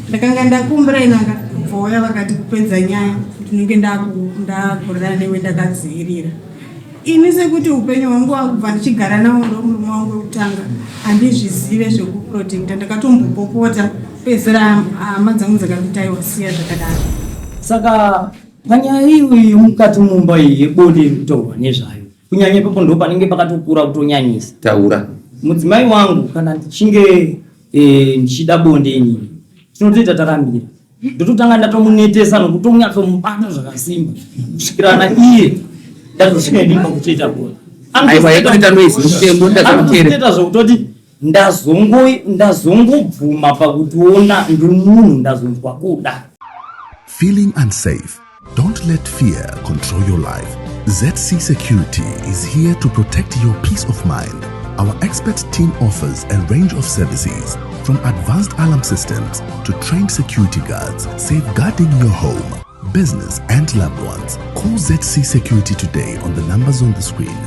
Ndakanga ndakumbira inanga kubvauya vakati kupedza nyaya ndinenge ndakurirana newe ndakadzivirira. Ini sekuti upenyu hwangu wakubva ndichigara nawo ndomurume wangu wekutanga handizvizive zvekuprotecta ndakatombopopota pedzera hama dzangu dzakanditi aiwa siya zvakadaro. Saka panyaya iyoyi yemukati mumba iyi yebonde iri kutaurwa nezvayo kunyanya ipapo ndo panenge pakatokura kutonyanyisa. Taura. Mudzimai wangu kana ndichinge e, ndichida bonde inini tinotoita takamira ndototanga ndatomunetesa nokutonyatsomubata zvakasimba kusvikirana iye ndatosvika inini pakutoita bonde. Aiwa yekuita noise mutembo ndazvakuteerera. Zvekutoti ndazongobvuma pakutiona ndimunhu ndazonzwa kuda. Feeling unsafe? Don't let fear control your life. ZC Security is here to protect your peace of mind. Our expert team offers a range of services from advanced alarm systems to trained security guards, safeguarding your home, business, and loved ones. Call ZC Security today on the numbers on the screen.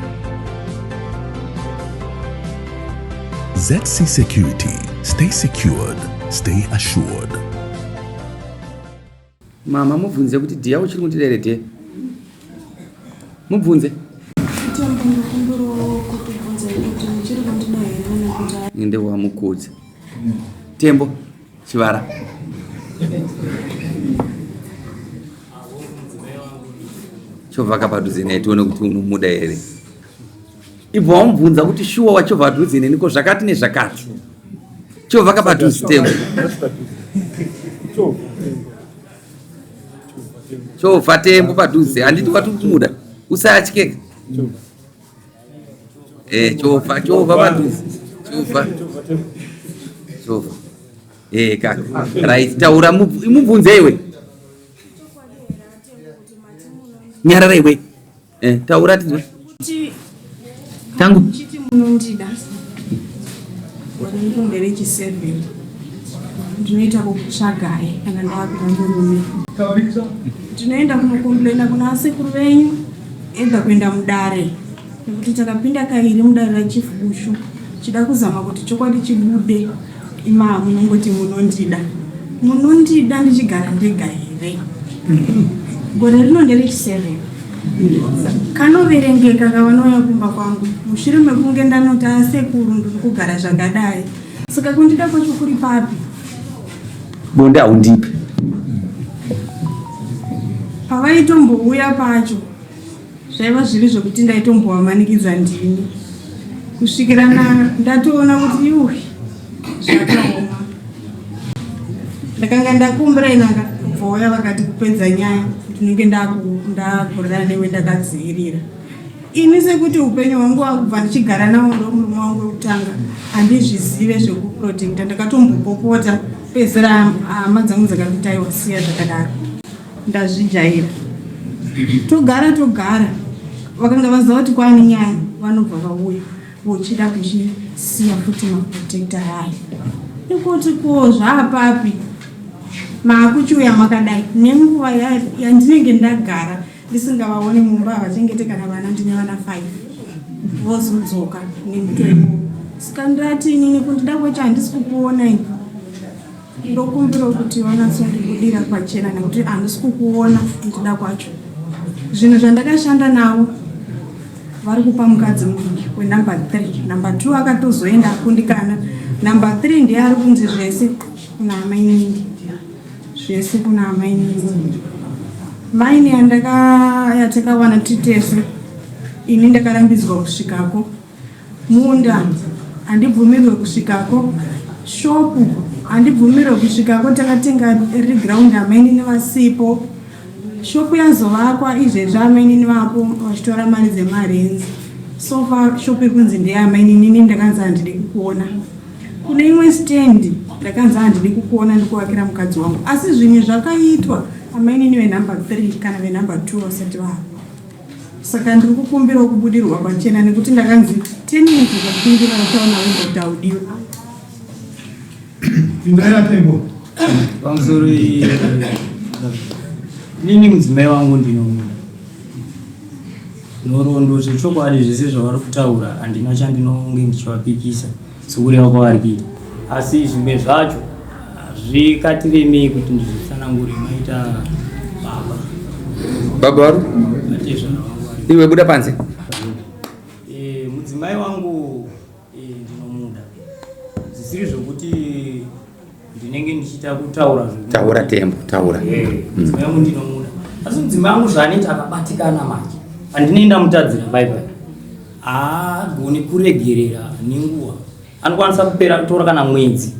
ZC Security. Stay secured, stay assured. Mama mubvunze kuti dhiya uchiri kundida here dhiya mubvunze. Ende wamukudza Tembo chivara. Chovaka padhuze naye tione kuti unomuda here. Ibva wamubvunza kuti shuwa wachovha padhuze neni ko zvakati nezvakati. Chovaka padhuze Tembo. Chovha Tembo padhuze handiti wati kumuda usatyeka. Eh, chovha chovha padhuze chovha chovha eh kaka right taura mubvunze iwe nyarara iwe eh taura tinzwe tangu chiti munondida gore rino nderechi7 ndinoita kukutsvagai kana ndakuda murume ndinoenda kunokomplaina kuna asekuru venyu Either kuenda mudare nekuti takapinda kairi mudare rachief Bushu chida kuzama kuti chokwadi chibude imaa munongoti munondida munondida ndichigara ndega here gore rino nderechiseven kanoverengeka kavanouya kumba kwangu mushure mekunge ndanoti asekuru ndiri kugara zvakadai saka kundida kwacho kuri papi Bonde haundipe. Pavaitombouya pacho zvaiva zviri zvekuti ndaitombovamanikidza ndini kusvikira ndatoona kuti yuhi zvakaoma. Ndakanga ndakumbira inanga kubvauya vakati kupedza nyaya ndinenge ndakurirana newe ndakadzivirira. Ini sekuti upenyu hwangu wakubva ndichigara nawo ndomurume wangu wekutanga handizvizive zvekuprotecta ndakatombopopota pedzera hama dzangu dzakanditi aiwa siya zvakadaro ndazvijaira togara togara vakanga vaziva kuti kwaane nyaya vanobva vauya vochida kuchisiya futi maprotector ayo nekuti ko zvaapapi maakuchiuya makadai nenguva yandinenge ndagara ndisingavaone mumba havachengete kana vana ndine vana 5 vozodzoka nemutoiko saka ndati inini kundida kwacho handisi kukuona ini ndokumbira kuti vanatsondibudira pachena nekuti handisi kukuona kundida kwacho zvinhu zvandakashanda navo vari kupa mukadzi mudiki wenumber 3 number 2 akatozoenda akundikana number 3 ndiye ari kunzi zvese kuna amainini Zvese kuna amainini. Maini yandaka yatakawana titese ini ndakarambidzwa kusvikako. Munda handibvumirwe kusvikako. Shopu handibvumirwe kusvikako takatenga riri ground amainini vasipo. Shopu yazovakwa izvezvi amainini vapo vachitora mari dzemarenzi. So far shopu iri kunzi ndeyamainini ini ndakanzi handidi kukuona. Kune imwe stand ndakanzi handidi kukuona ndikuvakira mukadzi wangu asi zvimwe zvakaitwa amainini venumber 3 kana venumber 2 vasati vavo saka ndiri kukumbirawo kubudirwa pachena nekuti ndakanzi 10 minutes ukakumbira uchaona wega kuti haudiwe. Pindaira tembo. Pamusoro iyi nini mudzimai wangu ndinomuda. Nhoroondo zvechokwadi zvese zvavari kutaura handina chandinonge ndichivapikisa sekureva kwavari kuita asi zvimwe zvacho Zvikati remei kuti ndizvitsanangure maita baba. Baba varu Vatezvara vangu vari. Iwe buda panze. Mudzimai wangu ndinomuda. Zvisiri zvokuti ndinenge ndichiita kutaura zvokuti Taura Tembo, taura. Mudzimai wangu ndinomuda. Asi mudzimai wangu zvaanoita akabatikana manje. Pandinoenda mutadzira pai pai. Haagoni kuregerera nenguva. Anokwanisa kupera kutora kana mwedzi.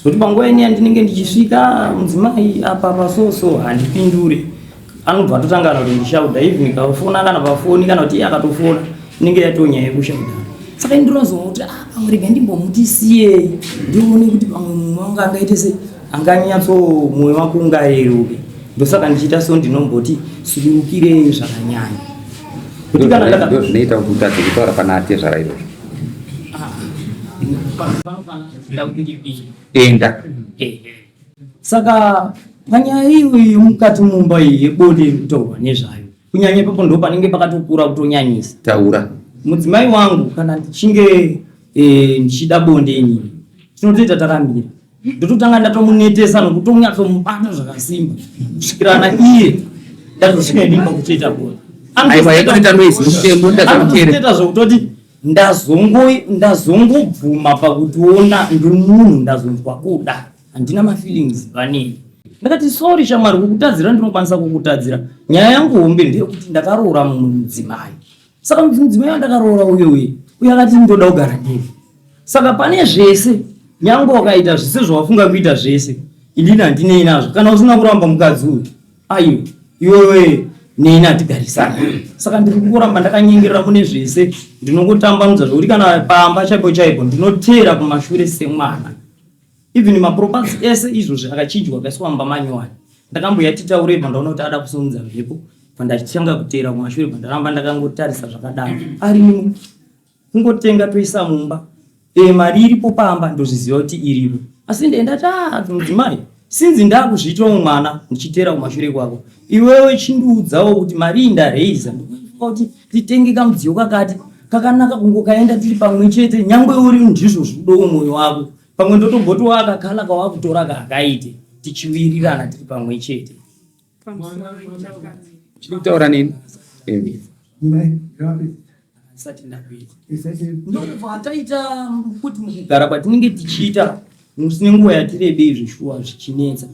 Zvekuti panguva ini yandinenge ndichisvika mudzimai apa pa so so handipindure. Anobva atotanga kana kuti ndishauda even kafona kana pafoni kana kuti iye akatofona inenge yatonyaya yekushauda. Saka ini ndinozoona kuti ah, pamwe rega ndimbomuti siyei ndione kuti pamwe mumwe wangu angaite sei anganyatso mwoyo wako ungareruke. Ndosaka ndichiita so ndinomboti sudurukirei zvakanyanya. Kuti kana ndaka Ndo zvinoita kuti utadze kutaura pana atezvara izvozvo. Enda. Saka panyaya iyo yemukati mumba iyi yebonde iri kutaurwa nezvayo, kunyanya ipapo ndo panenge pakatokura kutonyanyisa. Taura. Mudzimai wangu kana ndichinge ndichida bonde inini tinotoita takamira, ndototanga ndatomunetesa nokutonyatsomubata zvakasimba kusvikirana iye ndatosvika inini pakutoita bonde. Aiwa, yekuita noise, mutemo, ndakakuteerera. Anotoita zvekutoti ndazongobvuma pakutiona ndimunhu ndazonzwa kuda, handina mafeelings vanei. Ndakati sorry shamwari, kukutadzira ndinokwanisa kukutadzira. Nyaya yangu hombe ndeyekuti ndakaroora mumwe mudzimai. Saka mudzimai wandakaroora uye uye uye akati ndoda kugara ndega. Saka pane zvese, nyangwe wakaita zvese zvawafunga kuita zvese, inini handinei nazvo. Kana usina kuramba mukadzi uyu, aiwa, iwewe neni hatigarisani. Saka ndiri kungoramba ndakanyengerera mune zvese, ndinongotambanudza zvekuti kana pamba chaipo chaipo ndinoteera kumashure semwana. Even maproperties ese izvozvi akachinjwa akaiswa mumba manyowani. Ndakamboya titaure bva ndaona kuti ada kusimudza mhepo, bva ndachitanga kuteera kumashure, bva ndaramba ndakangotarisa zvakadaro. Arimo kungotenga toisa mumba. Mari iripo pamba ndozviziva kuti iripo. Asi ndee ndati ah, mudzimai, sinzi ndakuzviitawo mwana ndichiteera kumashure kwako. Iwewe chindiudzawo kuti mari iyi ndareiza. Ndikufunga kuti titenge kamudziyo kakati kakanaka kungokaenda tiri pamwe chete, nyangwe uri ndizvo zvidowo mwoyo wako. Pamwe ndotomboti wakakala kawakutora kakaite tichiwirirana tiri pamwe chete. Chiri kutaura neni? Asati ndapedza. Ndobva taita kuti mukugara kwatinenge tichiita musine nguva yatirebei zveshuwa zvichinetsa.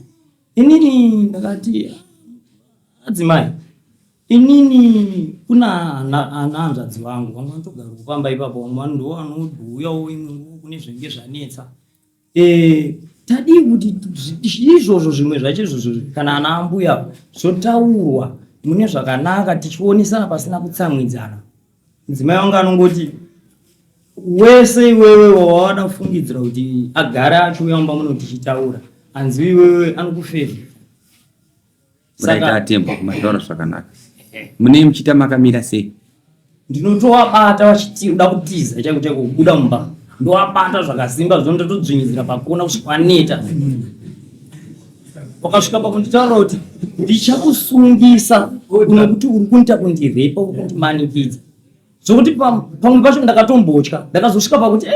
Inini ndakati adzimai, inini kuna ana hanzvadzi vangu vamwe vanotogara pamba ipapo, vamwe ndo vanouyawo imwe nguva kune zvinenge zvanetsa. Tadii kuti izvozvo zvimwe zvacho izvozvo kana ana ambuya zvotaurwa mune zvakanaka tichionesana pasina kutsamwidzana. Mudzimai wangu anongoti wese iwewe wawada kufungidzira kuti agara achiuya mumba muno tichitaura, hanzi iwewe anokufevha. Muraita atembo mataura zvakanaka. Mune muchiita makamira sei? Ndinotovabata vachiti uda kutiza chaiko chaiko kubuda mumba, ndovabata zvakasimba zvino ndotodzvinyidzira pakona kusvika vaneta. Wakasvika pakunditaura kuti ndichakusungisa nekuti uri kundiita kundirepa, uri kundimanikidza. Zvokuti pamwe pacho ndakatombotya, ndakazosvika pakuti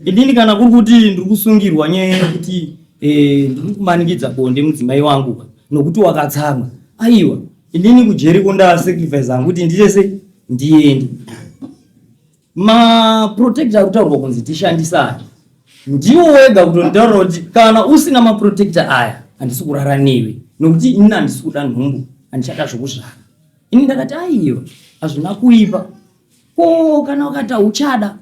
inini kana kuri kuti ndiri kusungirwa nyaya yekuti ndiri kumanikidza bonde mudzimai wangu nokuti wakatsamwa, aiwa inini kujeri kondasacrifice hangu kuti ndiite sei ndiende. Maprotector ari kutaurwa kunzi tishandise aya ndiwo wega kutonditaurira kuti kana usina maprotector aya handisi kurara newe nokuti inini handisi kuda nhumbu, handichada zvokuzvara. Ini ndakati aiwa hazvina kuipa, ko kana ukati hauchada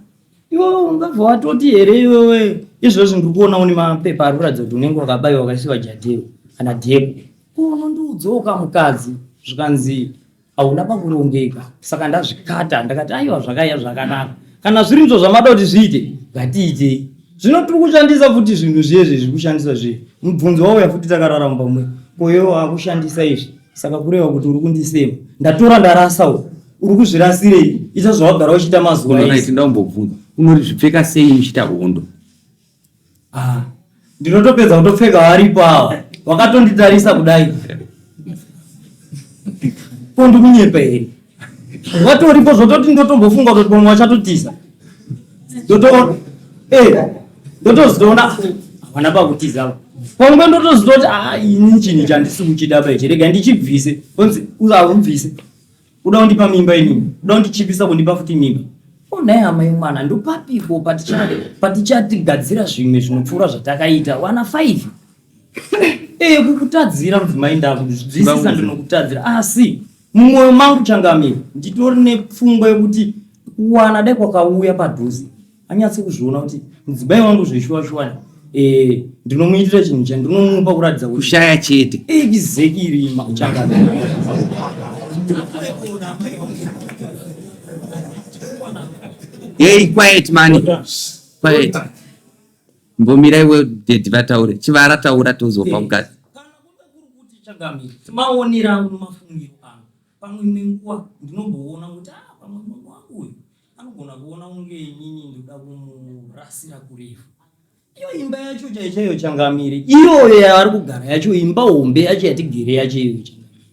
iwewe ungabva watoti here iwewe izvozvi ndiri kuona une mapepa ari kuratidza kuti unenge wakabaiwa wakaisiwa jadheo kana dheko, ko unondiudzawo kamukadzi zvikanzi hauna pakurongeka. Saka ndazvikata ndakati aiwa zvakaiya zvakanaka, kana zviri ndizvo zvamada kuti zviite ngatiitei. Zvino tiri kushandisa futi zvinhu zviye zviri kushandiswa zviye. Mubvunzo wauya futi takarara mumba mumwe, ko iwe wakushandisa izvi saka kureva kuti uri kundisema? Ndatora ndarasa uku, uri kuzvirasirei? Ita zvawagara uchiita mazuva ese. Ndaumbobvunza unorizvipfeka sei muchiita hondo? Ndinotopedza kutopfeka varipo ava vakatonditarisa kudai. Ko ndikunyepa here? Vatoripo zvototi ndotombofunga kuti pamwe vachatotiza. Ndotozoona havana pakutiza ava. Pamwe ndotozototi ah, ini chinhu chandisi kuchida pa ichi, rega ndichibvise. Onzi uzabvise. Uda kundipa mimba inini, uda kundichipisa kundipa futi mimba. Onai hama yemwana, ndopapiko patichatigadzira zvimwe zvinopfuura zvatakaita wana 5. Eh, kukutadzira mudzimai ndakuzwisisa ndinokutadzira asi mumwoyo mangu changamire nditori nepfungwa yekuti kuwana dai kwakauya padhuze anyatse kuzviona kuti mudzimai wangu zveshuwa shuwa eh, ndinomuitira chinhu chandinomupa kuratidza kuti kushaya chete exactly changamire. Hey, quiet man. Quiet. Mbomira iwe daddy vataure. Chivara taura tozopa mukadzi. Kana kunge kuri kuti changamire, maonero angu nemafungiro angu, pamwe imwe nguva ndinomboona kuti ah, pamwe mumwe wangu uyu anogona kuona kunge inini ndoda kumurasira kurefu. Iyo imba yacho chaiyo chaiyo changamire, iyoyo yavari kugara yacho, imba hombe yacho yatigere yacho iyoyo changamire.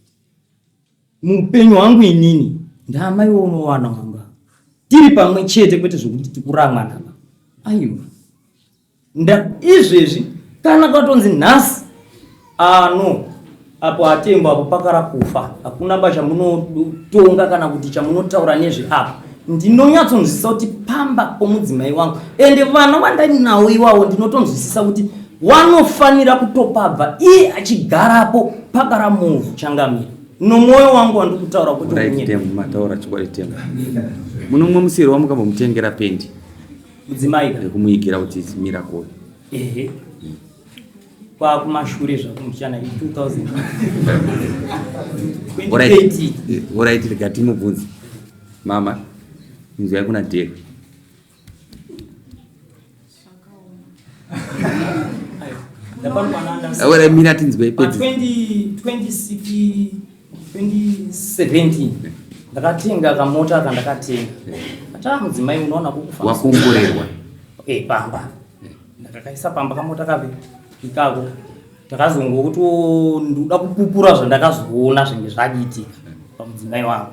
Muupenyu hwangu inini ndaamai wounowana wanga tiri pamwe chete kwete zvekuti tikuramwana ba aiwa nda izvezvi kana kwatonzi nhasi ano apo atembo apo pakara kufa hakuna ba chamunotonga kana kuti chamunotaura nezve apa ndinonyatsonzwisisa kuti pamba pomudzimai wangu ende vana vandainawo iwawo ndinotonzwisisa kuti Wanofanira kutopabva iye achigarapo pakara move changamire nomwoyo wangu wandikutaura kuti Right, unye Tembo, mataura chokwadi Tembo. Muno mumwe musiyero wamukambomutengera pendi mudzimai ka yekumuigira kuti it's miracle. Ehe kwakumashure zvako muchana 2000 Alright, 2013 alright, rega timubvunze. Mama, inzwai kuna Derek. Ora mina tinzwe pedzi. 2017 ndakatenga kamota aka ndakatenga. Ataa mudzimai unoona kukufa. Wakomborerwa. Eh pamba. Ndakakaisa pamba kamota kapi ikako. Ndakazongokuti ndoda kupupura zvandakazoona zvinge zvakiitika pamudzimai wangu.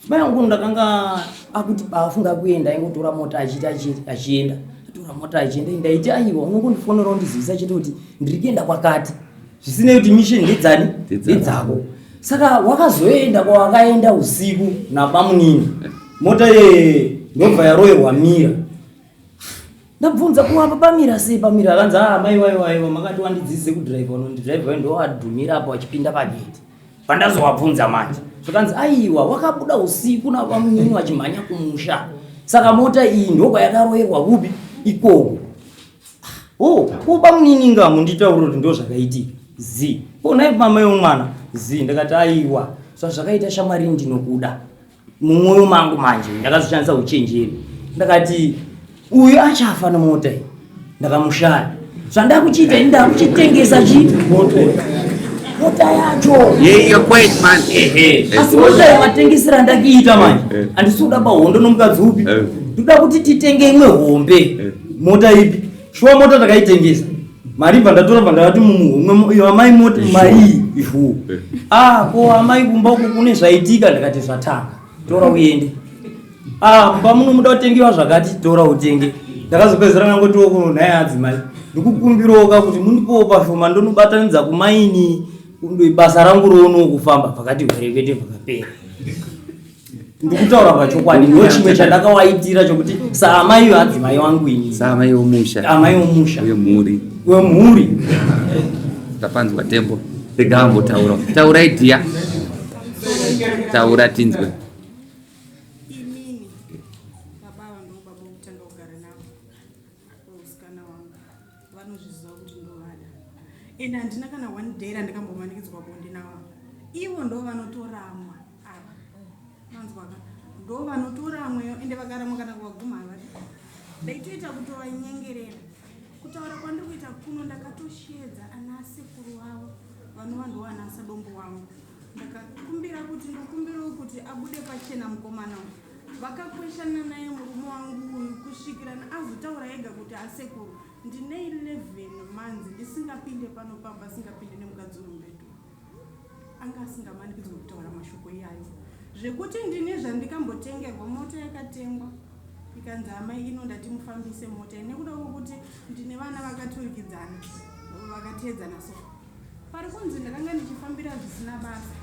Mai wangu ndakanga akuti afunga kuenda aingotora mota achiita achienda atora mota achienda ndaiti aiwa unongondifonera undizivisa chete kuti ndiri kuenda kwakati zvisinei kuti mission ndedzani ndedzako saka wakazoenda kwawakaenda usiku nabamunini mota yeye ndobva yaroerwa mira Ndabvunza ko apa pamira sei pamira akanzi ah mai wai wai makati wandidzidzise kudrive unondidrive ndowadhumira apo achipinda pagate pandazowabvunza manje zvakanzi aiwa wakabuda usiku navamunini vachimhanya kumusha saka mota iyi ndokwayakaroerwa kupi ikoko oh ko bamunini nga munditaurira kuti ndozvakaitika zi ko nhai mama yomwana zi ndakati aiwa zvazvakaita shamwari ndinokuda mumwoyo mangu manje ndakazoshandisa uchenjeri ndakati uyu achafa nemota iyi ndakamushaya zvandakuchiita ini ndakuchitengesa chi mota yacho asi mota yamatengesera andakiita manje eh. handisi kuda pahondo nomukadzi upi eh. ndoda kuti titenge imwe hombe eh. mota ipi Shuwa mota takaitengesa. Mari bva ndatora bva ndakati mumuhomwe iyo amai mota mari iyi izvuu. Eh. Ah ko amai kumba uku kune zvaitika ndakati zvatanga. Tora uende. Ah mumba muno muda kutengewa zvakati tora utenge. Ndakazopedzera ndangotiwo kuno nhai adzimai. Ndikukumbirawo ka kuti mundipowo pashoma ndonobatanidza kumaini basa rangu roono kufamba pakati hwerekete pakapera. Ndikutaura pachokwadi ndo chimwe chandakawaitira chokuti saamai vadzimai wangu ini. Saamai womusha. Amai womusha. Wemhuri. Wemhuri. Tapanzwa tembo. Rega ambotaura. Taurai dhiya. Taura tinzwe. Inini baba ava ndo baba vokutanga kugara navo musikana wangu vanozviziva kuti ndovada and handina kana one day randakambomanikidzwa bonde navo ivo ndo vanotoramwa ava manzwaka ndo vanotoramwa ende vakaramwa kana kuvaguma havadi ndaitoita kutovanyengerera kutaura kwandiri kuita kuno ndakatosheedza ana asekuru vavo vanova ndo ana asadombo wangu ndakakumbira kuti ndokumbirawo kuti abude pachena mukomana uyu vakakweshana naye murume wangu uyu kusvikirana azotaura ega kuti asekuru ndine 11 months ndisingapinde pano pamba asingapinde nemukadzi uyu mubedroom anga asingamanikidzwe kutaura mashoko iyayo zvekuti ndine zvandikambotengerwa mota yakatengwa ikanzi amai ino ndati mufambise mota nekuda kwokuti ndine vana vakaturikidzana Vakateedzana so. Pari kunzi ndakanga ndichifambira zvisina basa.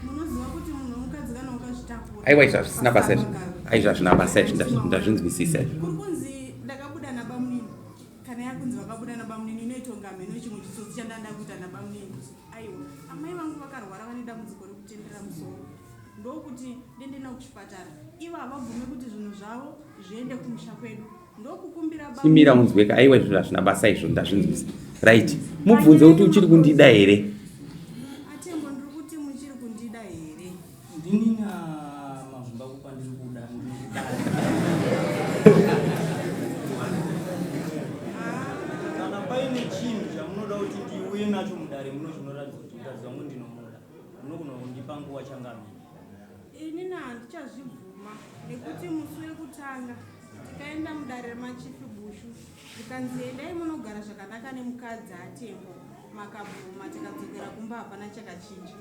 Munoziva kuti munhu wemukadzi kana ukazvitakura. Aiwa izvo hazvisina basa izvo. Aizvo hazvina basa izvo ndazvinzwisisa izvo. Kuri kunzi ndakabuda nabamunini. Kana yakunzi vakabuda nabamunini inoitonga mheno chimwe chitsotsi chandanda kuita nabamunini. Aiwa amai vangu vakarwara vane dambudziko rekutendera musoro. Ndokuti ndende navo kuchipatara. Ivo havabvume kuti zvinhu zvavo zviende kumusha kwedu. Ndokukumbira baba. Chimira unzweka aiwa izvo hazvina basa izvo ndazvinzwisa. Right. Mubvunze kuti uchiri kundida here? Atembo ndiri kuti muchiri kundida here? Ndini na mavhumba kupa ndiri kuda ndiri kuda. Kana paine chinhu chamunoda kuti ndiuye nacho mudare muno chinoratidza kuti mukadzi wangu ndinomuda, munogona kundipa nguva changamire. Inini handichazvibvuma nekuti musi wekutanga tikaenda mudare remachief Bushu zvikanzi endai munogara zvakanaka nemukadzi aTembo makabvuma tikadzokera kumba hapana chakachinja.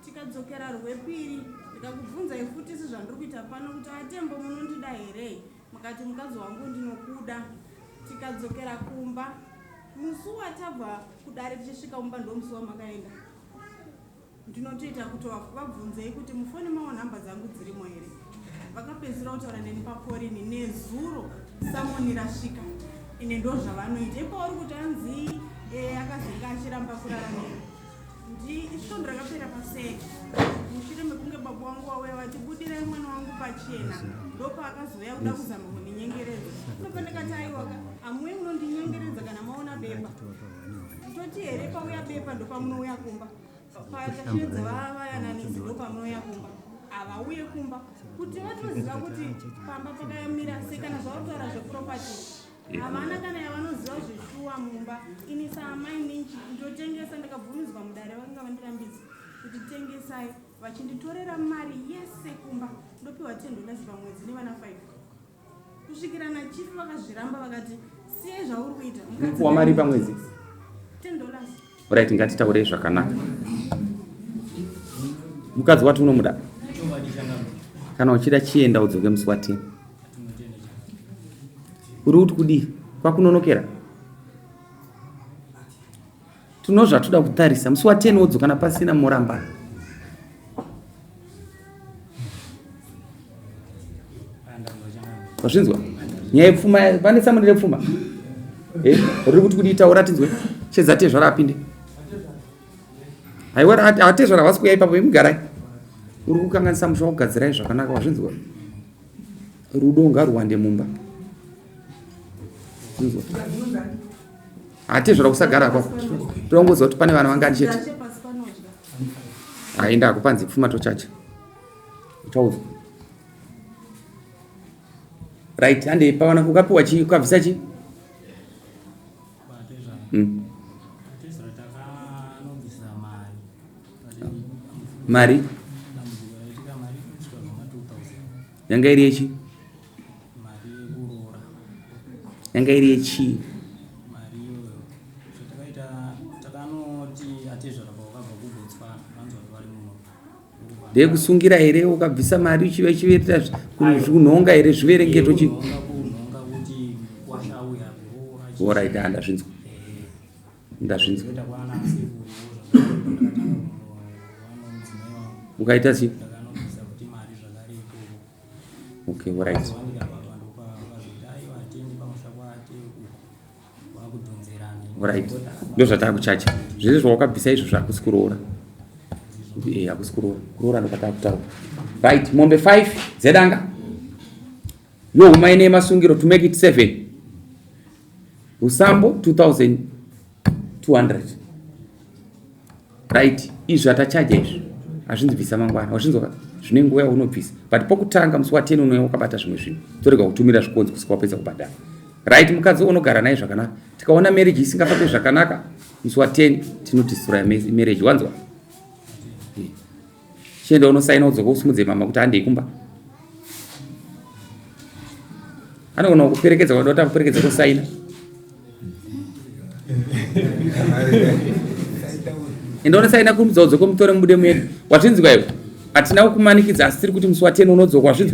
Tikadzokera rwepiri ndikakubvunzai futi sezvandiri kuita pano kuti aTembo munondida here mukati mukadzi wangu ndinokuda. Tikadzokera kumba musi watabva kudare tichisvika kumba ndomusi wamakaenda. Ndinotoita kuti vabvunzei kuti mufoni mavo nhamba dzangu dzirimo here. Vakapedzisira kutaura neni pakorini nezuro samoni rasvika ine ndozvavanoita. Ipo uri kuti anzi eh, akazenge achiramba kurara neni. Ndi svondo rakapera paseke mushure mekunge baba wangu wauya vati budirai mwana wangu pachena ndopaakazouya kuda kuzama kundinyengeredza. Ndobva ndakati aiwaka hamuuye munondinyengeredza kana maona bepa. Toti here pauya bepa ndopamunouya kumba. Patasvedza vayananisi ndopamunouya kumba. Havauye kumba kuti vatoziva kuti pamba pakamira sei kana zvavari kutaura zveproperty. Havana kana yavanoziva zveshuwa mumba. Ini saamai ninji ndotengesa ndakabvumidzwa mudare vakanga vandirambidza kuti tengesai vachinditorera mari yese kumba ndopiwa $10 pamwedzi nevana 5 kusvikira nachief vakazviramba vakati siyai zvauri kuita. Unopiwa mari pamwedzi? $10. Right, ngatitaurei zvakanaka. Mukadzi wati unomuda? Kana uchida chienda udzoke musi wa 10. Uri kuti kudii? Kwakunonokera? Tino zvatoda kutarisa. Musi wa 10 wodzokana pasina moramba. Wazvinzwa? Nyaya yepfuma, pane tsamuri repfuma. Eh, riri kuti kudii taura tinzwe. Chedza tezvara apinde. Haiwa atezvara havasi kuuya ipapo imugarai. Uri kukanganisa musha wakugadzirai zvakanaka wazvinzwa? Rudo ngaruwande mumba. Inzwa. Hatezvara kusagara apapo. Tongoziva kuti pane vana vangani chete. Haenda akupanzi pfuma tochacha. Uchaudzwa. Right, handei pawana ukapiwa chii ukabvisa chii? Mari yanga iri yechi yanga iri yechii? Ndeyekusungira here ukabvisa mari uchiverera kunhonga here zviverengeto chi? Alright, ndazvinzwa. Ndazvinzwa. Ukaita sei? Okay, alright. Right. Ndozvatakuchacha. Zvese zvawakabvisa izvo zvakusi kuroora. Eh, hakusi kuroora. Kuroora ndokwatakutaura. Right, mombe 5 dzedanga. Yo huma ine masungiro to make it 7. Rusambo 2200. Right, izvi atachaja izvi. Hazvinzi bvisa mangwana. Wazvinzwa zvine nguva yaunobvisa. But pokutanga musi wa 10 unouya wakabata zvimwe zvinhu. Torega kutumira zvikonzi kusvika wapedza kubhadhara. Right, mukadzi unogara naye zvakanaka. Tikaona marriage isingafambi zvakanaka, musi wa 10 tinodestroy marriage. Wanzwa? Chienda unosaina udzoka usumudze mama kuti handei kumba. Anogona kuperekedza wada kuti akuperekedze kusaina. Enda unosaina kurumidza udzoke mutore mubude muende. Wazvinzwa iwe? Hatina kukumanikidza asi tiri kuti musi wa 10 unodzoka wazvinzwa?